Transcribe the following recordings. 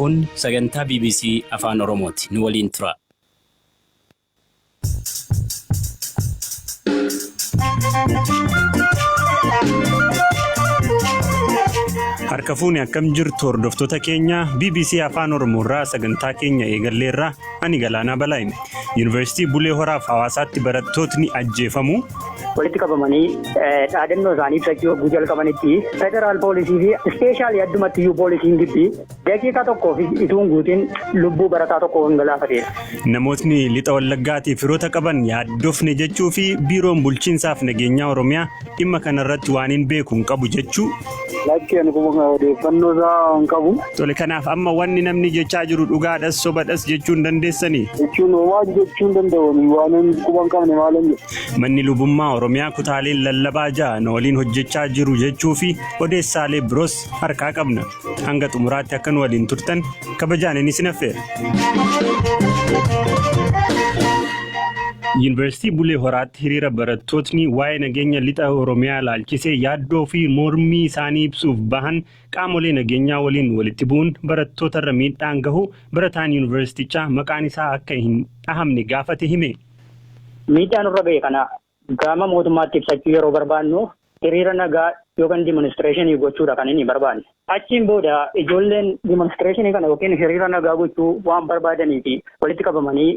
Kun sagantaa bbc Afaan Oromooti. Nu waliin turaa. Harka fuune akkam jirtu hordoftoota keenya bbc Afaan Oromoo irraa sagantaa keenya eegalleerra ani Galaanaa Balaayime. Yuunivarsiitii Bulee Horaaf Hawaasaatti barattootni ajjeefamuu. Walitti qabamanii dhaadannoo isaanii ibsachuu yogguu jalqabanitti federaal poolisii fi ispeeshaalii addumatti iyyuu poolisiin gibbii daqiiqaa tokkoof ituu hin guutin lubbuu barataa tokko kan galaafateedha. Namootni lixa Wallaggaatii firoota qaban yaaddofne jechuu fi biiroon bulchiinsaaf nageenyaa Oromiyaa dhimma kanarratti waan hin beeku hin qabu jechuu. Lakki ani kuma odeeffannoo isaa hin qabu. Tole kanaaf amma wanni namni jechaa jiru dhugaadhas sobadhas jechuu hin dandeessanii? Jechuun waan jechuu hin danda'u waan hin quba hin qabne maalan jedha. Manni Lubummaa Oromiyaa kutaaleen lallabaa ja'a na waliin hojjechaa jiru jechuu fi odeessaalee biroos harkaa qabna. Hanga xumuraatti akka nu waliin turtan kabajaan inni isin affeera. Yuunivarsiitii Bulee Horaatti hiriira barattootni waa'ee nageenya lixa Oromiyaa ilaalchisee yaaddoo fi mormii isaanii ibsuuf bahan qaamolee nageenyaa waliin walitti bu'uun barattootarra miidhaan gahu barataan yuunivarsiitichaa maqaan isaa akka hin dhahamne gaafate hime. Miidhaa nurra gahe kana gama mootummaatti ibsachuu yeroo barbaannu hiriira nagaa yookaan demonstration gochuudha kan inni barbaanne. Achiin booda ijoolleen demonstration kana yookiin hiriira nagaa gochuu waan barbaadanii fi walitti qabamanii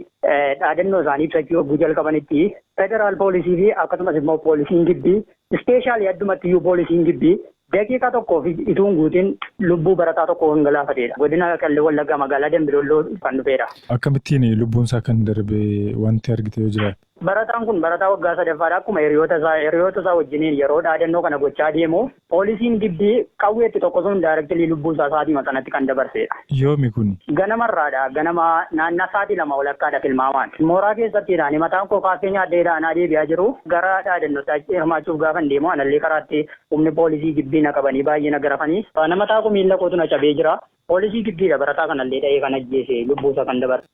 dhaadannoo isaanii ibsachuu yogguu jalqabanitti federaal poolisii fi akkasumas immoo poolisiin gibbii ispeeshaalii addumatti iyyuu poolisiin gibbii daqiiqaa tokkoof ituu hin guutin lubbuu barataa tokko kan galaafateedha. Godina Qellem Wallaggaa magaalaa Dambidolloo kan dhufeedha. Akkamittiin lubbuun isaa kan darbe wanti argite yoo jiraate? Barataan kun barataa waggaa sadaffaadha. Akkuma hiriyoota isaa hiriyoota isaa wajjiniin yeroo dhaadannoo kana gochaa deemu poolisiin gibbii qawweetti tokkosuun daayirektilii lubbuu isaa sa'aatii sanatti kan dabarseedha. Yoomi kuni? Ganamarraadha. Ganama naannaa sa'aatii 2 walakkaadha tilmaamaan. Mooraa keessatti ani mataan koo kaaffee nyaadhee aanaa deebi'aa jiru gara dhaadannootti achi hirmaachuuf gaafan deemu anallee karaatti humni poolisii gibbii na qabanii baay'ee na garafanii. Ana mataa koo miilla kootu na cabee jira. Poolisii gibbiidha barataa kanallee dha'ee kan ajjeese lubbuusa kan dabarse.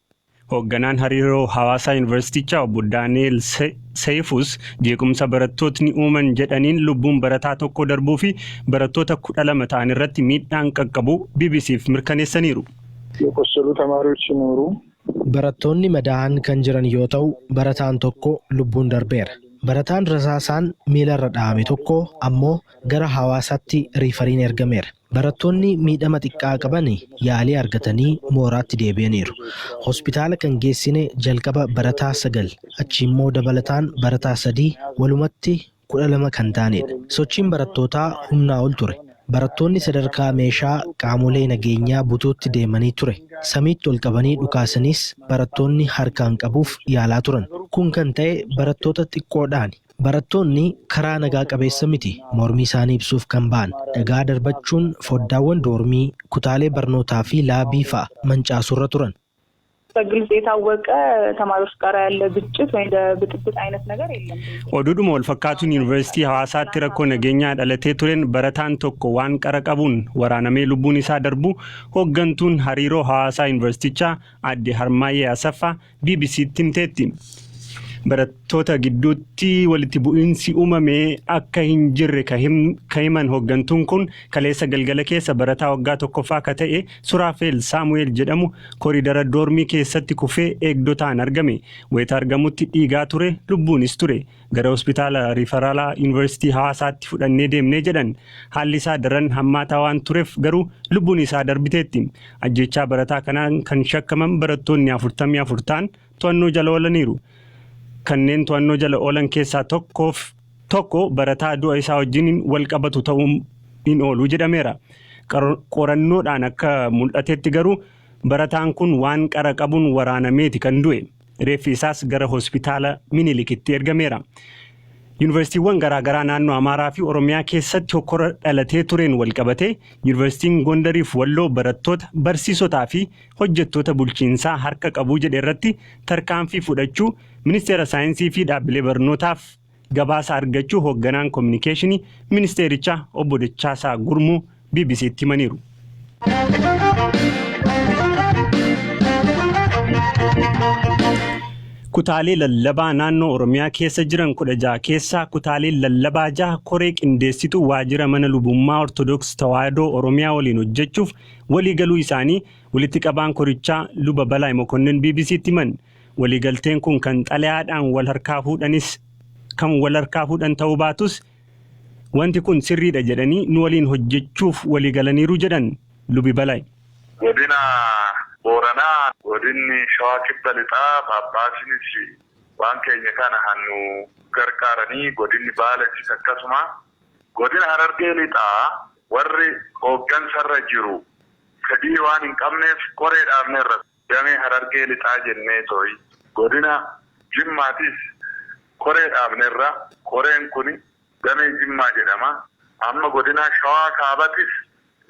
Hoogganaan hariiroo hawaasaa Yuunivarsiitichaa obbo Daani'eel Seeyfuus jeequmsa barattootni uuman jedhaniin lubbuun barataa tokkoo darbuu fi barattoota 12 ta'an irratti miidhaan qaqqabuu BBC'f mirkaneessaniiru. የቆሰሉ ተማሪዎች ሲኖሩ Barattoonni madaa'an kan jiran yoo ta'u, barataan tokko lubbuun darbeera. Barataan rasaasaan miilarra dhahame tokko ammoo gara Hawaasaatti riifariin ergameera. Barattoonni miidhama xiqqaa qaban yaalii argatanii mooraatti deebi'aniiru. Hospitaala kan geessine jalqaba barataa 9, achiimmoo dabalataan barataa 3 walumatti 12 kan taanedha. Sochiin barattootaa humnaa ol ture. Barattoonni sadarkaa meeshaa qaamolee nageenyaa butuutti deemanii ture. Samiitti ol qabanii dhukaasaniis barattoonni harkaan qabuuf yaalaa turan. Kun kan ta'e barattoota xiqqoodhaani. Barattoonni karaa nagaa qabeessa miti mormii isaanii ibsuuf kan ba'an. Dhagaa darbachuun foddaawwan doormii, kutaalee barnootaa fi laabii fa'a mancaasurra turan. በግልጽ የታወቀ ተማሪዎች ጋር ያለ ግጭት ወይ እንደ ብጥብጥ አይነት ነገር የለም። Oduudhuma walfakkaatuun Yuunivarsiitii Hawaasaatti rakkoo nageenyaa dhalatee tureen barataan tokko waan qara qabuun waraanamee lubbuun isaa darbuu hooggantuun hariiroo hawaasaa yuunivarsiitichaa aadde Harmaayyee Asaffaa BBC'tti himteetti. Barattoota gidduutti walitti bu'iinsi uumame akka hin jirre ka himan hooggantuun kun kaleessa galgala keessa barataa waggaa tokkoffaa ka ta'e Suraafeel Saamu'eel jedhamu koridara doormii keessatti kufee eegdotaan argame. Wayita argamutti dhiigaa ture lubbuunis ture. Gara hospitaala riifaraalaa yuunivarsiitii Hawaasaatti fudhannee deemnee jedhan. Haalli isaa daran hammaataa waan tureef garuu lubbuun isaa darbiteetti. Ajjeechaa barataa kanaan kan shakkaman barattoonni 44 ta'an to'annoo jala oolaniiru. Kanneen to'annoo jala oolan keessaa tokkoof tokko barataa du'a isaa wajjin wal qabatu ta'uu hin oolu jedhameera. Qorannoodhaan akka mul'atetti garuu barataan kun waan qara qabuun waraanameeti kan du'e. Reeffi isaas gara hospitaala Minilikitti ergameera. Yuunivarsiitiiwwan garaagaraa naannoo Amaaraa fi Oromiyaa keessatti hokkora dhalatee tureen walqabatee Yuunivarsiitiin Gondariif Walloo barattoota, barsiisotaa fi hojjettoota bulchiinsaa harka qabuu jedhe irratti tarkaanfii fudhachuu Ministeera Saayinsii fi Dhaabbilee Barnootaaf gabaasa argachuu hoogganaan kominikeeshinii ministeerichaa obbo Dachaasaa Gurmuu BBC'tti himaniiru. Kutaalee lallabaa naannoo Oromiyaa keessa jiran 16 keessaa kutaaleen lallabaa jaha koree qindeessituu waajjira mana lubummaa Ortodoks Tawaahidoo Oromiyaa waliin hojjechuuf waliigaluu isaanii Walitti qabaan korichaa Luba Balaay Mokonnin BBCtti himan. Waliigalteen kun kan xalayaadhaan wal harkaa fuudhanis kan wal harkaa fuudhan ta'uu baatus, wanti kun sirriidha jedhanii nu waliin hojjechuuf waliigalaniiru jedhan Lubi Balaay. Godina Booranaa, godinni Shawaa Kibba Lixaa, Paappaasinis waan keenya kana hannu gargaaranii, godinni Baaletis akkasuma, godina Harargee Lixaa warri hooggansarra jiru fedhii waan hin qabneef koree dhaabneerra, damee Harargee Lixaa jennee tooyi. Godina Jimmaatis koree dhaabneerra, koreen kun damee Jimmaa jedhama. Amma godina Shawaa Kaabatis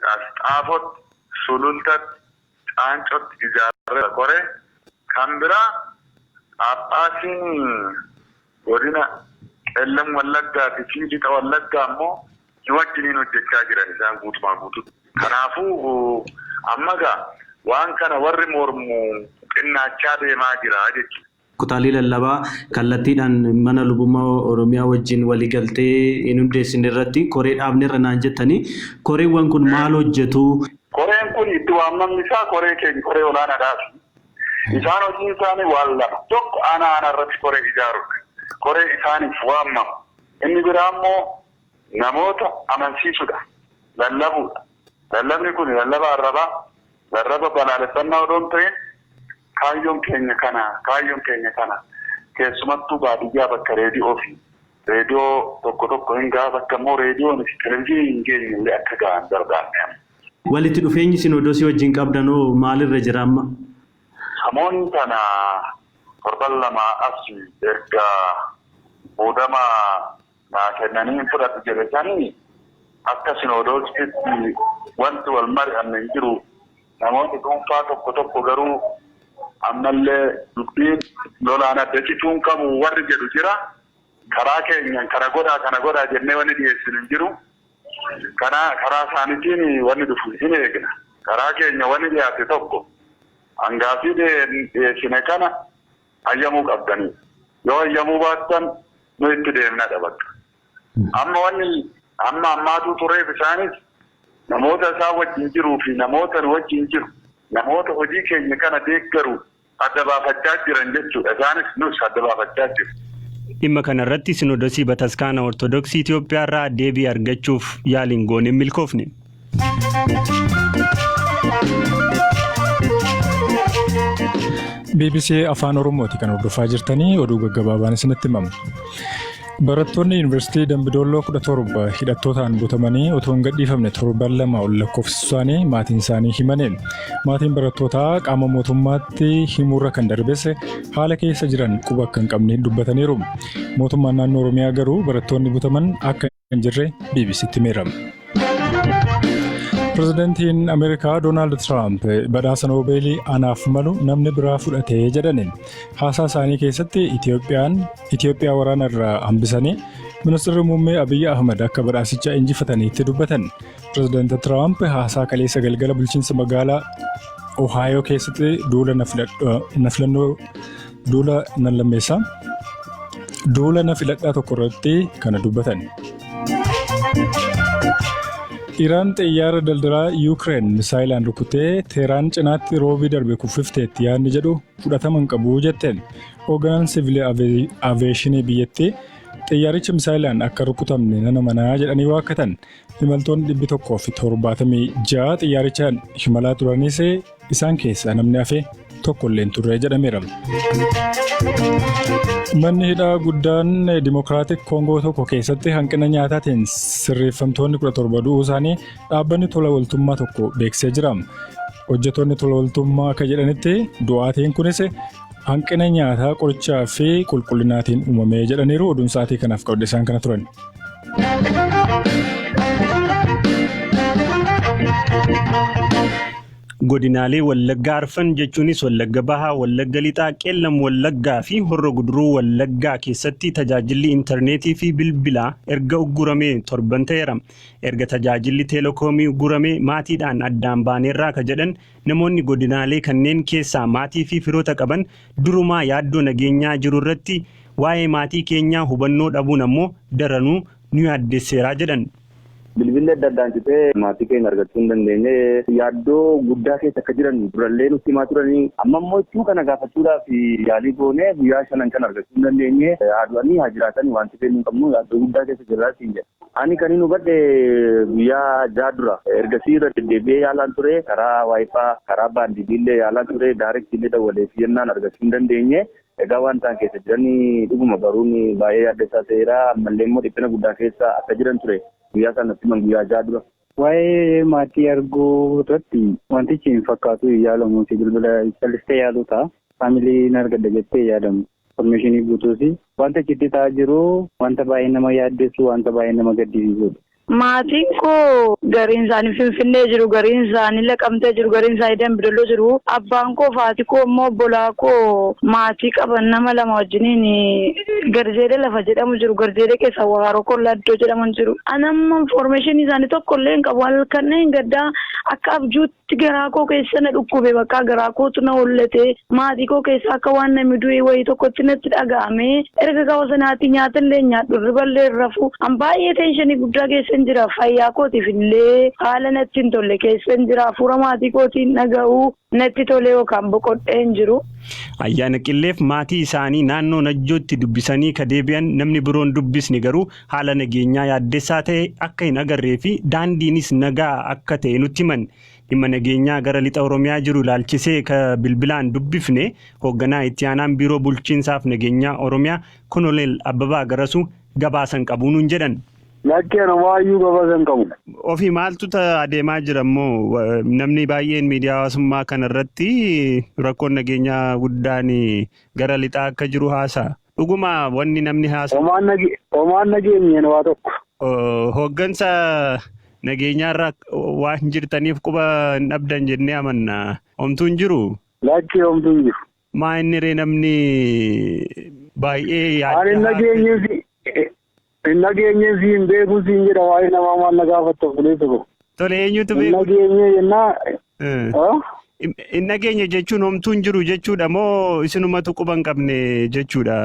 Xaafotti, Sulultatti, Caancotti ijaarreera koree. Kan biraa Phaaphaasiin godina Qellam Wallaggaatii fi Lixa Wallaggaa immoo nu wajjiniin hojjechaa jiran isaan guutumaa guututti. Kanaafuu amma gaa waan kana warri mormu xinnaachaa deemaa jira jechuudha. Kutaalee lallabaa kallattiidhaan mana lubummaa Oromiyaa wajjin waliigaltee hin hundeessine irratti koree dhaabneerra naan jettanii, koreewwan kun maal hojjetu? Koreen kun itti waamamni isaa koree keenya koree olaanaadhaafi. Isaan hojiin isaanii waan lama. Tokko, aanaa aanaa irratti koree ijaaruudha. Koree isaaniif waamamu. Inni biraa immoo namoota amansiisuudha. Lallabuudha. Lallabni kun lallaba arrabaa, lallaba balaaleffannaa odoo hin ta'in, kaayyoon keenya kana, kaayyoon keenya kana, keessumattuu baadiyyaa bakka reediyoo fi reediyoo tokko tokko hin gaha, bakka immoo reediyoon fi televizyiiniin hin geenye illee akka gahan barbaanne. Walitti dhufeenyi sinoodosii wajjin qabdanoo maalirra jira amma? Namoonni kana torban 2 as erga muudama naa kennanii fudhatu jedhe sanii akka sinoodosiitti wanti wal mari'anne hin jiru. Namoonni dhuunfaa tokko tokko garuu ammallee dubbiin lolaan adda cituun qabu warri jedhu jira. Karaa keenyan kana godhaa, kana godhaa jennee wanni dhiyeessinu hin jiru. Karaa isaaniitiin wanni dhufu hin eegna. Karaa keenya wanni dhiyaate tokko, hangaafii dhiyeessine kana hayyamuu qabdanii. Yoo hayyamuu baattan nu itti deemnadha bakka. Amma wanni amma ammaatu tureef, isaanis namoota isaan wajjin jiruu fi namoota nu wajjin jiru, namoota hojii keenya kana deeggaru adda baafachaa jiran jechuudha. Isaanis nus adda baafachaa jiru. Dhimma kana irratti Sinodosii Bataskaana Ortodoksii Itoophiyaa irraa deebii argachuuf yaaliin goone hin milkoofne. BBC Afaan Oromooti kan hordofaa jirtanii. Oduu gaggabaabaan isinitti himama. Barattoonni Yuunivarsiitii Dambidolloo 17 hidhattootaan butamanii otoo hin gadhiifamne torban 2 ol lakkoofsisuu isaanii maatiin isaanii himaniin. Maatiin barattootaa qaama mootummaatti himuurra kan darbes haala keessa jiran quba akka hin qabne dubbataniiru. Mootummaan naannoo Oromiyaa garuu barattoonni butaman akka hin jirre BBCtti himeera. Pirezidantiin Ameerikaa Doonaald Tiraamp badhaasa Noobeelii anaaf malu namni biraa fudhate jedhani. Haasaa isaanii keessatti Itoophiyaan Itoophiyaa waraana irraa hambisanii ministeerri muummee Abiyyi Ahmad akka badhaasicha injifataniitti dubbatan. Pirezidaanti Tiraamp haasaa kaleessa galgala bulchiinsa magaalaa Ohaayoo keessatti duula na filannoo duula nan lammeessaa duula na filadhaa tokko irratti kana dubbatan. Iraan xiyyaara daldalaa Yuukireen misaayilaan rukuttee Teeraan cinaatti roobii darbe kuffifteetti yaadni jedhu fudhatama hin qabu jetteen. Hoogganaan siviilii aveeshinii biyyattii xiyyaarichi misaayilaan akka rukutamne nan amanaa jedhanii waakkatan. Imaltoonni 176 xiyyaarichaan imalaa turanis isaan keessaa namni hafe tokko illee hin turre jedhameera. Manni hidhaa guddaan Dimokiraatik Koongoo tokko keessatti hanqina nyaataatiin sirreeffamtoonni 17 du'uu isaanii dhaabbanni tola ooltummaa tokko beeksisee jira. Hojjettoonni tola ooltummaa akka jedhanitti du'aatiin kunis hanqina nyaataa, qorichaa fi qulqullinaatiin uumame jedhaniiru. Oduun sa'aatii kanaaf qabde isaan kana turan. Godinaalee Wallaggaa arfan jechuunis Wallagga Bahaa, Wallagga Lixaa, Qeellam Wallaggaa fi Horro Guduruu Wallaggaa keessatti tajaajilli intarneetii fi bilbilaa erga ugguramee torban ta'eera. Erga tajaajilli teelekoomii ugguramee maatiidhaan addaan baaneerraa ka jedhan namoonni godinaalee kanneen keessaa maatii fi firoota qaban, durumaa yaaddoo nageenyaa jiru irratti waa'ee maatii keenyaa hubannoo dhabuun ammoo daranuu nu yaaddesseeraa jedhan. Bilbilli adda addaan citee maatii keenya argachuu hin dandeenye. Yaaddoo guddaa keessa akka jiran durallee nutti himaa turanii, amma immoo jechuu kana gaafachuudhaaf yaalii goonee guyyaa shanan kan argachuu hin dandeenye. Haa du'anii haa jiraatan wanti beeknu hin qabnu, yaaddoo guddaa keessa jirraa siin jedha. Ani kan inni hubadhe guyyaa 6 dura. Ergasii irra deddeebi'ee yaalaan ture, karaa WiFi, karaa baandiillee yaalaan ture, direct illee dawwalee fi jennaan argachuu hin dandeenye. Egaa waan isaan keessa jiranii dhuguma baruun baay'ee yaaddessaa ta'eera. Ammallee immoo dhiphina guddaa keessa akka jiran ture guyyaa isaan natti himan guyyaa 6 dura. Waa'ee maatii arguu irratti wantichi hin fakkaatu, yaalamuuti, bilbila callistee yaaluu ta'a. Family hin argadda jettee yaadamu. Information guutuusi. Wanta achitti ta'aa jiru wanta baay'ee nama yaaddessu, wanta baay'ee nama gaddisiisudha. Maatiin koo gariin isaanii Finfinnee jiru, gariin isaanii Laqamtee jiru, gariin isaanii Dambidolloo jiru. Abbaan koo, haati koo immoo obbolaa koo maatii qaban nama lama wajjiniin Garjeedee lafa jedhamu jiru. Garjeedee keessa Waaroo Kollaa iddoo jedhaman jiru. Ani amma information isaanii tokko illee hin qabu. Halkan hin gaddaa, akka abjuutti garaa koo keessa na dhukkube, bakka garaa kootu na hollate. Maatii koo keessa akka waan namni du'e wayii tokkotti natti dhaga'ame. Erga gaafa sanaatti nyaata illee nyaadhu, hirriba illee hin rafu. An baay'ee tension guddaa keessa hin jira. Fayyaa kootiif illee haala natti hin tolle keessa hin jira. Hafuura maatii kootiin dhaga'u natti tole yookaan boqodhee hin jiru. Ayyaana Qilleef maatii isaanii naannoo Najjootti dubbisanii ka deebi'an namni biroon dubbisni garuu haala nageenyaa yaaddessaa ta'e akka hin agarree fi daandiinis nagaa akka ta'e nutti himan. Dhimma nageenyaa gara lixa Oromiyaa jiru ilaalchisee ka bilbilaan dubbifne hoogganaa itti aanaan biiroo bulchiinsaaf nageenyaa Oromiyaa Koloneel Abbabaa Garasuu gabaasan qabuu nuun jedhan. Lakkeen waayyuu gabaasan qabu. Ofii maaltu adeemaa jira immoo? Namni baay'een miidiyaa hawaasummaa kana irratti rakkoon nageenyaa guddaan gara lixaa akka jiru haasa'a. Dhuguma wanni namni haasa'u? Homaan nageenyeen waa tokko. Hooggansa nageenyaarra waan jirtaniif quba hin dhabdan jennee amanna. Homtuu hin jiru? Lakkee, homtuu hin jiru. Maa inni ree namni baay'ee Ani hin nageenye si hin beeku siin jedha. Waa'ee namaa maal na gaafatta, obboleessa koo? Tole, eenyutu Hin beeku? nageenye jennaa. Hin nageenye jechuun homtuu hin jiru jechuudha moo isinumatu quba hin qabne jechuudha?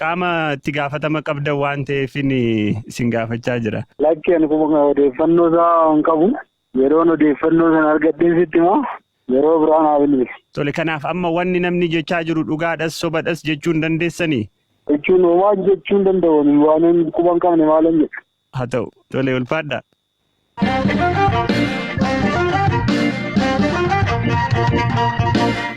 Qaama itti gaafatama qabdan waan ta'eefin isin gaafachaa jira. Lakkee, ani quba odeeffannoo isaa hin qabu. Yeroon odeeffannoo sana argadheen sitti himaa, yeroo biraa naa bilbili. Tole, kanaaf amma wanni namni jechaa jiru dhugaadhas sobadhas jechuu hin dandeessanii? Jechuun homaa jechuu hin danda'u, waan hin quba hin qabne maalan jedha. Haa ta'u, tole, ulfaadha.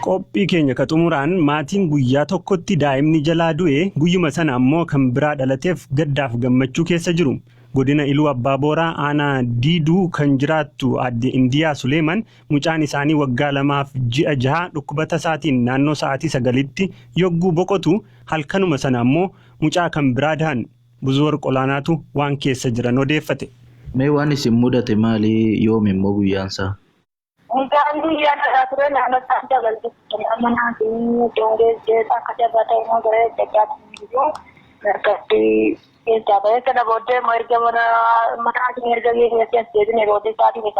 Qophii keenya ka xumuraan, maatiin guyyaa tokkotti daa'imni jalaa du'e guyyuma sana ammoo kan biraa dhalateef gaddaaf gammachuu keessa jiru. Godina Iluu Abbaa Booraa, aanaa Diiduu kan jiraattu aadde Indiyaa Suleeman mucaan isaanii waggaa 2 fi ji'a 6 dhukkuba tasaatiin naannoo sa'aatii 9tti yogguu boqotu, halkanuma sana ammoo mucaa kan biraa dahan. Buzuwar Qolaanaatu waan keessa jiran odeeffate. Mee waan isin mudate maali? Yoom immoo guyyaansaa? Mucaan guyyaa dhalaa ture naannoo isaan dabaltu. Manaa fi dongee akka jabaa ta'e immoo gara adda jiru. Harkatti keessaa bahee kana booddee immoo erga mana mana erga geessee as deebine booddee isaatiin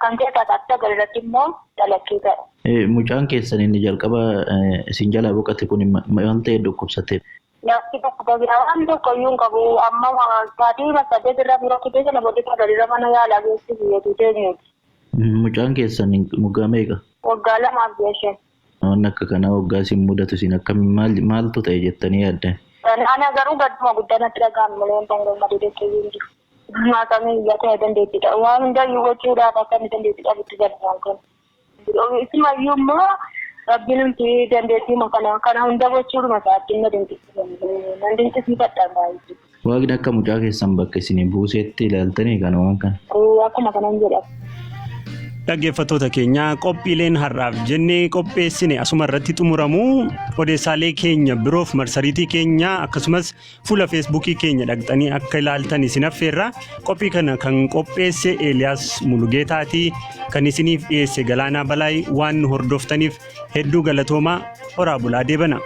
kan keessaa akka galirratti immoo dhalachuu ta'e. Mucaan keessan inni jalqaba isin jalaa boqote kun maal ta'e dhukkubsate? Lafti tokko biraa waan tokko iyyuu hin qabu. Amma sa'aatii 8 irraa bira kutee kana booddee sagalirra mana yaalaa geessuuf yeetuu teenyuuti. Mucaan keessan waggaa meeqa? Waggaa 2 fi ji'a 5. Waan akka kanaa waggaa isin mudatu isin akkam, maaltu ta'e jettanii yaaddan? Ana garuu gadduma guddaa natti dhaga'ame malee wanta hin gammadee jechuun hin jiru. Maatamii biyya kana dandeettiidha. Waan hundayyuu gochuudhaaf akka inni dandeettiidhaaf itti galmaan kun. Isimayyuu immoo Rabbiin nuti dandeettii kana kana hunda gochuudhuma isaatti na dinqisiifadha. Nan dinqisiifadha baay'ee. Waaqni akka mucaa keessan bakka isin buusetti ilaaltanii kana waan kana. Akkuma kanan jedha. Dhaggeeffattoota keenya, qophiileen har'aaf jennee qopheessine asuma irratti xumuramu. Odeessaalee keenya biroof marsariitii keenya akkasumas fuula Feesbuukii keenya dhaqxanii akka ilaaltan isin affeerra. Qophii kana kan qopheesse Eeliyaas Mulugeetaatii, kan isiniif dhiyeesse Galaanaa Balaay. Waan nu hordoftaniif hedduu galatoomaa. Horaa bulaa, deebana.